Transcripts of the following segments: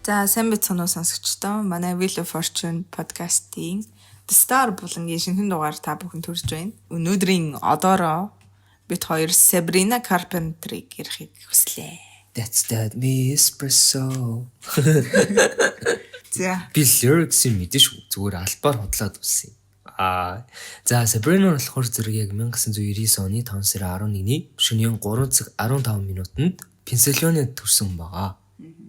За, сайн байцгаана уу, сонсогчдоо. Манай Wheel of Fortune podcast-ийн The Star булангийн шинэхэн дугаар та бүхэн төрж байна. Өнөөдрийн одоороо бид хоёр Sabrina Carpenter-ыг ярихыг хүслээ. That's that me espresso. За. Би lyrics-ийг мэдэн шүү. Зүгээр албаар худлаад үссэн. За, Sabrina болохоор зэрэг яг 1999 оны 5 сарын 11-ний шөнийн 3 цаг 15 минутанд Пенсильваниад төрсэн байгаа.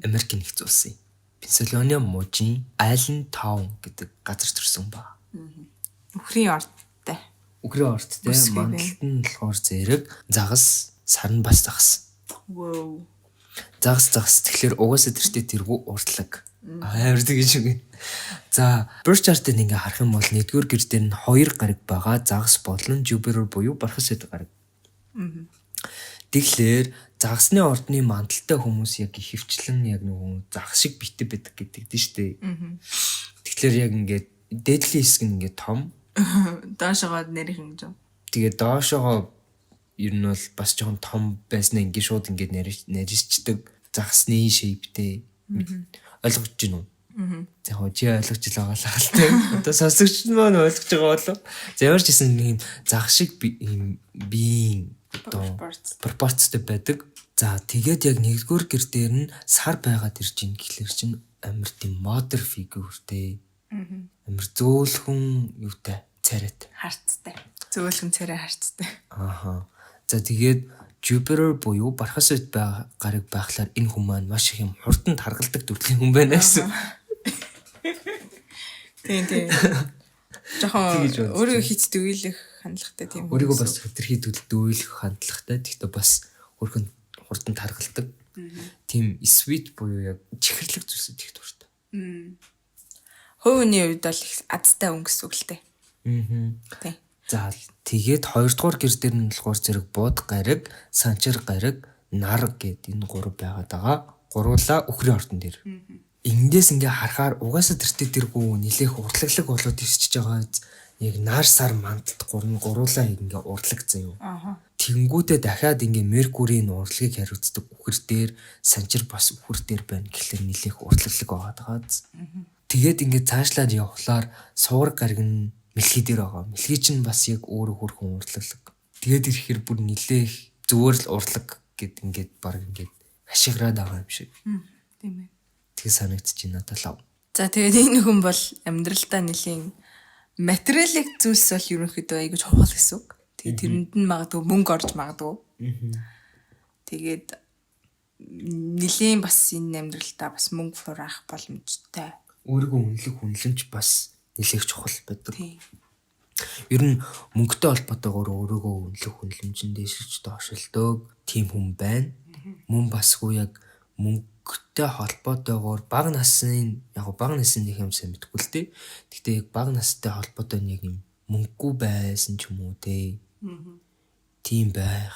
Америкийн нэгдсэн улсын Пенсильваниа мужийн Allentown гэдэг газар төрсэн ба. Үхрийн ордтой. Үхрийн ордтой. Мандалт нь болохоор зэрэг загас, сар нь бас загас. Wow. Загас загас. Тэгэхээр угаасаа тэртээ тэргүй урдлаг. Амар тэгэж үг. За, birth chart-ыг ингээ харах юм бол нэгдүгээр гэр дээр нь хоёр гариг байгаа. Загас болон Jupiter буюу Бархасбадь гариг. Тэгэхээр загасны ордны мандалтай хүмүүс яг ихэвчлэн яг нөгөө загас шиг битэг байдаг гэдэг дээ шүү дээ. Тэгэхээр яг ингээд дээдлийн хэсэг нь ингээд том. Доошогоо нарийнх ингэж юм. Тэгээд доошогоо ер нь бол бас жоохон том байснаа ингээд шууд ингээд нарийсчдаг загасны shape тэй, ойлгож байна уу? За, яг чи ойлгож л байгаа л хал тээ. Одоо сонсогч маань ойлгож байгаа болов. За, ямар ч гэсэн нэг юм загас шиг юм биеийн одоо пропорцтой байдаг. За, тэгээд яг нэгдүгээр гэр дээр нь сар байгаад ирж ийн гэхлээр чинь амар тийм mother figure тэй. Амар зөөлхөн юутай, царайтай. Харцтай. Зөөлхөн царай, харцтай. Ааха. За, тэгээд Jupiter буюу Бархасбадь гариг байхлаар энэ хүн маань маш их юм хурдан таргалдаг төрлийн хүн байна гэсэн. Тийм. Жохон өөрийгөө хит дүүлэх хандлагатай тийм. Өөрийгөө бас хэтэрхий дүүлэх хандлагатай. Гэхдээ бас хөрхөн хурдан таргалдаг. Тийм sweet буюу яг чихэрлэг зүйлсэд их дуртай. Хувь хүний хувьд бол их азтай өнгө гэсэн үг л дээ. Тийм. За, тэгээд хоёрдугаар гэр дээр нь болохоор зэрэг бууд гариг, санчир гариг, нар гэд энэ гурав байгаад байгаа. Гуруулаа үхрийн ордон дээр. Эндээс ингээ харахаар угаасаа тэртээ тэргүй нилээх урлаглаг болоод ирчихэж байгаа. Яг нар, сар, мандалт гурван гуруулаа ингээ урлаг заяа. Тэнгүүтээ дахиад ингээ Меркурийн урлагийг хариуцдаг үхэр дээр, санчир бас үхэр дээр байна гэхлээр нилээх урлаглаг байгаа даа. Тэгээд ингээ цаашлаад явхлаар сувар гариг нь мэлхий дээр байгаа. Мэлхий чинь бас яг өөрөө хөрхөн урлаглаг. Тэгээд ирэхээр бүр нилээх зүгээр л урлаг гэд ингээд баг ингээд хашгираад байгаа юм шиг. Тийм ээ. Тэгээ санагдчих надад лав. За, тэгээд энэ хүн бол амьдралдаа нэлийн материалын зүйлс бол ерөнхийдөө айгүй чухал гэсэн үг. Тэгээд тэрэнд нь магадгүй мөнгө орж магадгүй. Тэгээд нэлийн бас энэ амьдралдаа бас мөнгө хураах боломжтой. Өөрийгөө үнэлэх үнэлэмж бас нэлээх чухал байдаг. Тийм. Ер нь мөнгөтэй холбоотойгоор өөрийгөө үнэлэх үнэлэмж нь дээшилж доошилдог тийм хүн байна. Мөн басгүй яг мөнгөтэй холбоотойгоор бага насны, яг бага насны нэг юм сайн мэдэхгүй л дээ. Гэхдээ яг бага настай холбоотой нэг юм мөнгөгүй байсан ч юм уу те. Тийм байх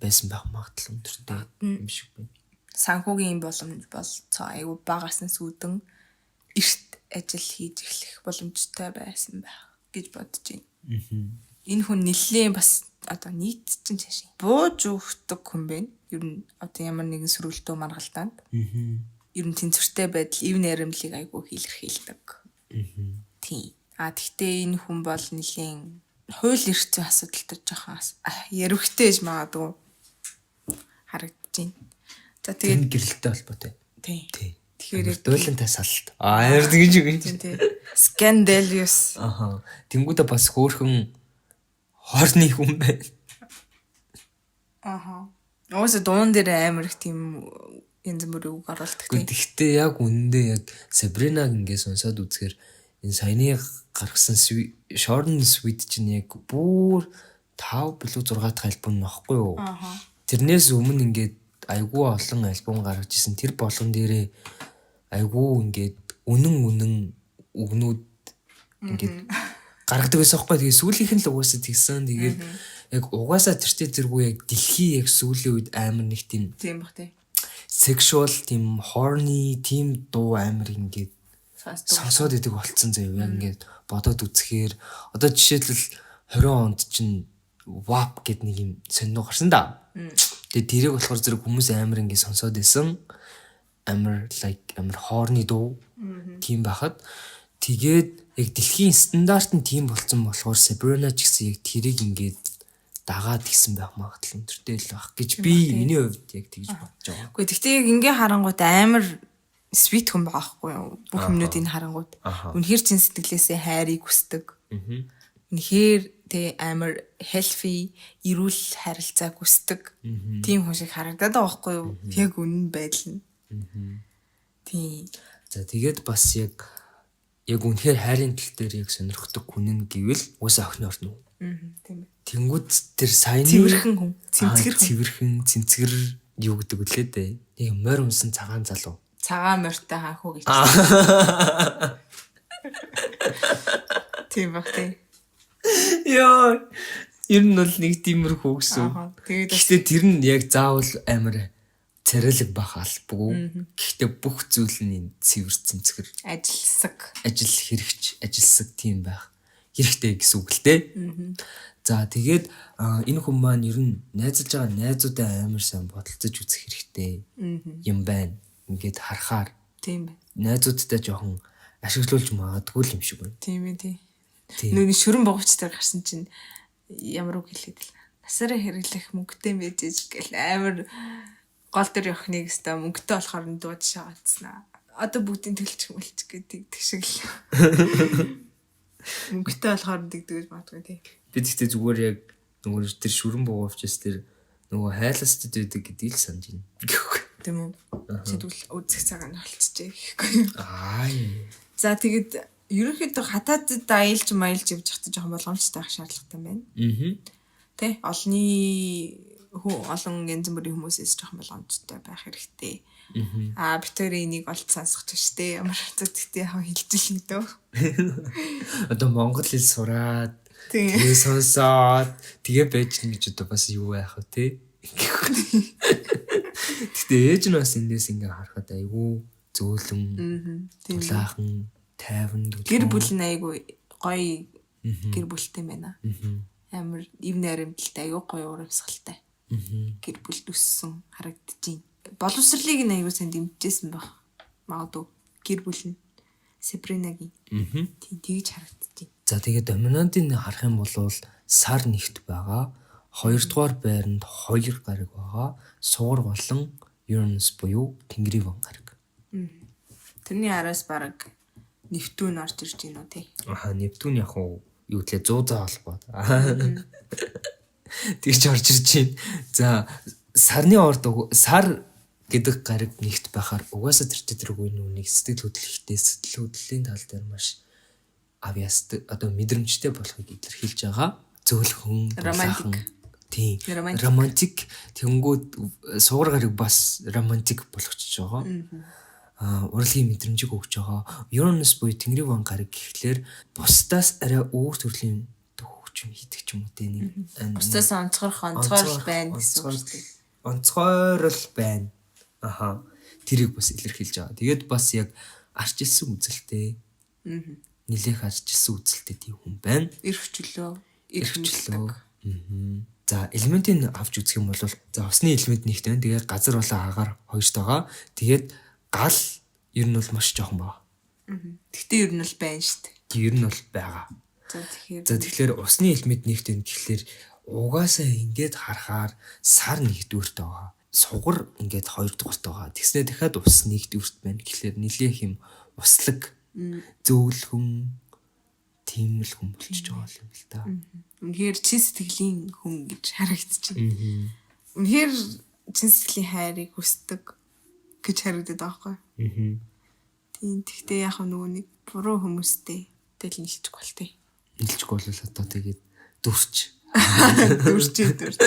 байсан байх магадлал өндөртэй юм шиг байна. Санхүүгийн боломж болцоо айгүй багаас нь сүйдэн эрт ажил хийж эхлэх боломжтой байсан байх гэж бодож байна. Энэ хүн нэлээд бас одоо нийт чинь цаашаа бууж өгдөг хүн байна. Ер нь одоо ямар нэгэн сөрөлдөө маргалдаанд. Ер нь тэнцвэртэй байдал, ив найрамдлыг айгүй илэрхийлдэг. Тийм. А тэгтээ энэ хүн бол нэлийн хууль эрх зүйн асуудал төр жоохон ярвхтэй гэж магадгүй харагдаж байна. За, Тэгээд тэгээд гэрэлтэй холбоотой. Тийм. Тийм. Тэгэхээр Дуулантай салалт. Аа, амар тэгэж үг. Тийм. Scandalous. Аха. Тэнгүүдээ бас хөөхөн хорны хүн байна. Аха. Угаасаа дуун дээр амар их тийм янз бүрийн үг оруулдаг тийм. Гэхдээ яг үнэндээ яг Sabrina-г ингээ сонсоод үзэхээр энэ саяны гаргасан Short and Sweet чинь яг бүр 5 билүү 6 дахь альбом нөхгүй юу? Аха. Тэрнээс өмнө ингээд айгүй олон альбом гаргаж исэн. Тэр болгон дээрээ айгүй ингээд үнэн үнэн үгнүүд ингээд гаргадаг байсан байхгүй. Тэгээ сүүлийнх нь л угаасаа тэгсэн. Тэгээд яг угаасаа тэртээ зэргүй яг дэлхий яг сүүлийн үед амар нэг тийм Тийм бах тий. Sexual, тийм horny тийм дуу амар ингээд Сонсдог. сонсоод идэг болцсон заяа. Яг ингээд бодоод үзэхээр одоо жишээлбэл 20 онд чинь WAP гэд нэг юм сонио гарсан да. Тэгээ тэрийг болохоор зэрэг хүмүүс амар ингээд сонсоод исэн. Амар like амар хоорны дуу тийм байхад тэгээд яг дэлхийн стандарт нь тийм болцсон болохоор Sabrina ч гэсэн яг тэрийг ингээд дагаад гисэн байх магадлал өндөртэй л байх гэж би миний хувьд яг тэгж бодож байгаа. Үгүй, тэгтээ яг ингээ харангуут амар sweet хүн байгаа хгүй юу? Бүх юмнуудыг харангуут. Үнэхээр чин сэтгэлээсээ хайрыг хүсдэг. Үнэхээр тэ амар healthy, эрүүл харилцааг хүсдэг. Тийм хүн шиг харагдаад байгаа байхгүй юу? Яг үнэн байдал нь. Тийм. За, тэгээд бас яг үнэхээр хайрын тал дээр яг сонирхдаг хүн нь гэвэл уусаа охины орно уу? Тийм ээ. Тэнгүүд тэр саяны Цэвэрхэн хүн, цэмцгэр хүн. Цэвэрхэн, цэмцгэр юу гэдэг үлээ дээ. Нэг морь өмсөн цагаан залуу. Цагаан морьтой хаахуу гэж. Тийм баг тий. Яа. Ер нь бол нэг тиймэрхүү гэсэн. Тэгээд Гэхдээ тэр нь яг заавал амар царайлаг байх албагүй. Гэхдээ бүх зүйл нь энэ цэвэр цэмцгэр ажилсаг. Ажил хэрэгч, ажилсаг тийм байх хэрэгтэй гэсэн үг л дээ. За, тэгээд энэ хүн маань ер нь найзалж байгаа найзуудаа амар сайн бодолцож үзэх хэрэгтэй юм байна. Ингээд харахаар Тийм байна. найзуудтай жоохон ашиглуулж магадгүй л юм шиг байна. Тийм ээ, тий. Тийм. Нүг шүрэн бугуйч дээр гарсан чинь ямар үг хэлээд л. Насаараа хэрэглэх мөнгөтэй байж иж гэл амар гол дээр явахныг өстой мөнгөтэй болохоор нь дууж шагаацснаа. Одоо бүгдийн төлчих мөлчих гэдэг тэг шиг л. Мөнгөтэй болохоор нь тэгдэг гэж магадгүй тий. Би тэгтээ зүгээр яг нөгөө тэр шүрэн бугуй учраас тэр нөгөө хайластд байдаг гэдгийг л санаж байна. Тийм үү? Тэгвэл үзэх цаг нь болчихжээ гэхгүй. Аа. За, тэгээд ерөнхийдөө хатаадд аялж маялж явж байхдаа жоохон болгоомжтой байх шаардлагатай байна. Тэ, олны хүн, олон янз бүрийн хүмүүсээс жоохон болгоомжтой байх хэрэгтэй. Аа, бид хоёр энийг олж сонсох ч штэ. Ямар ч тэгтээ яг хэлж ил гэдэг. Одоо монгол хэл сураад Тийм. тэгээ сонсоод тэгээ байж нь гэж одоо бас юу байх вэ те? Гэтэ ээж нь бас эндээс ингээ харахад айгүй зөөлөн, Тийм. дулаахан, тайван, дүлгэн. Гэр бүл нь айгүй гоё гэр бүлтэй юм байна. Амар ив найрамдалтай, айгүй гоё урамсгалтай. Гэр бүлд өссөн харагдчихээн. Боловсролыг нь айгүй сайн дэмжижсэн байх. Магадгүй гэр бүл нь Сабринагийн. Тийм, тэгж харагдчихээн. За, тэгээд доминантыг харах юм бол сар нэгт байгаа. Хоёрдугаар байранд хоёр гариг байгаа. Сугар болон Uranus буюу Тэнгэрийн ван гариг. Тэрний араас бараг Нептун орж ирж байна уу тий. Аа, Нептун яг уу юу гэлээ 100 заа холбоод. Тэгж орж ирж байна. За, сарны орд сар гэдэг гариг нэгт байхаар угаасаа тэр тэргүй нүуник сэтгэл хөдлөлттэй, сэтгэл хөдлөлийн тал дээр маш авьяастай, одоо мэдрэмжтэй болохыг илэрхийлж байгаа. Зөөлхөн, Романтик. дулаахан. Тийм. Романтик. Романтик. Тэнгүүд сугар гариг бас романтик болгочихж байгаа. Урлагийн мэдрэмжийг өгч байгаа. Uranus буюу Тэнгэрийн ван гариг гэхлээр бусдаас арай өөр төрлийн хөгжим хийдэг ч юм уу те нэг Бусдаас онцгорх, онцгой байна гэсэн үг шүү дээ. Онцгойрол байна. Аха. Тэрийг бас илэрхийлж байгаа. Тэгээд бас яг арчилсан үзэлтэй. Нилээх арчилсан үзэлтэй тийм хүн байна. Эрх чөлөө, Эрх чөлөө. За, элементийг авч үзэх юм бол за, усны элемент нэгт байна. Тэгээд газар болон агаар хоёрт байгаа. Тэгээд гал ер нь бол маш жоохон байгаа. Тэгтээ ер нь бол байна шүү дээ. Ер нь бол байгаа. За, тэгэхээр За, тэгэхээр усны элемент нэгт байна гэхлээр угаасаа ингээд харахаар сар нэгдүгüрт байгаа. Сугар ингээд хоёрдугаарт байгаа. Тэгснээр дахиад ус нэгдүгüрт байна гэхлээр нилээх юм услаг, зөөлхөн тийм л хүн болчихж байгаа юм л та. Үнэхээр чин сэтгэлийн хүн гэж харагдчихэв. Үнэхээр чин сэтгэлийн хайрыг хүсдэг гэж харагдаад байгаа байхгүй. Тийм, тэгтээ яг нөгөө нэг буруу хүмүүстэй тэл нийлчих бол тээ. Нийлчихгүй бол одоо тэгээд дүрч. Дүрч дүрч.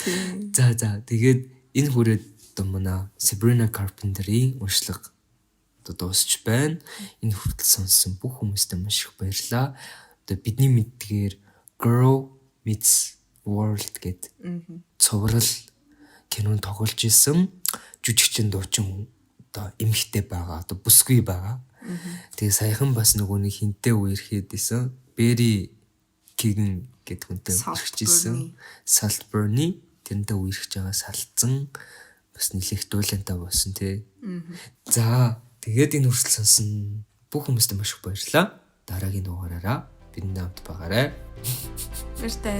Тийм. За, тэгээд энэ хүрээд одоо манай Sabrina Carpenter-ийн уншлага одоо дуусч байна. Энэ хүртэл сонссон бүх хүмүүстээ маш их баярлалаа. Одоо бидний мэддгээр Girl Meets World гэд цуврал кинонд тоглож исэн жүжигчин, дуучин одоо эмэгтэй байгаа. Одоо бүсгүй байгаа. Тэгээ саяхан бас нөгөө нэг хинтээ үерхэд исэн. Barry Keoghan гэдэг хүнтэй Salt үерхэж исэн. Saltburn-ы тэрнтэй үерхэж байгаа салцсан. Бас нэлээх дуулантай болсон тий. За тэгээд энэ хүртэл сонсон бүх хүмүүстээ маш их баярлалаа. Дараагийн дугаараараа бидний хамт байгаарай. Баяртай.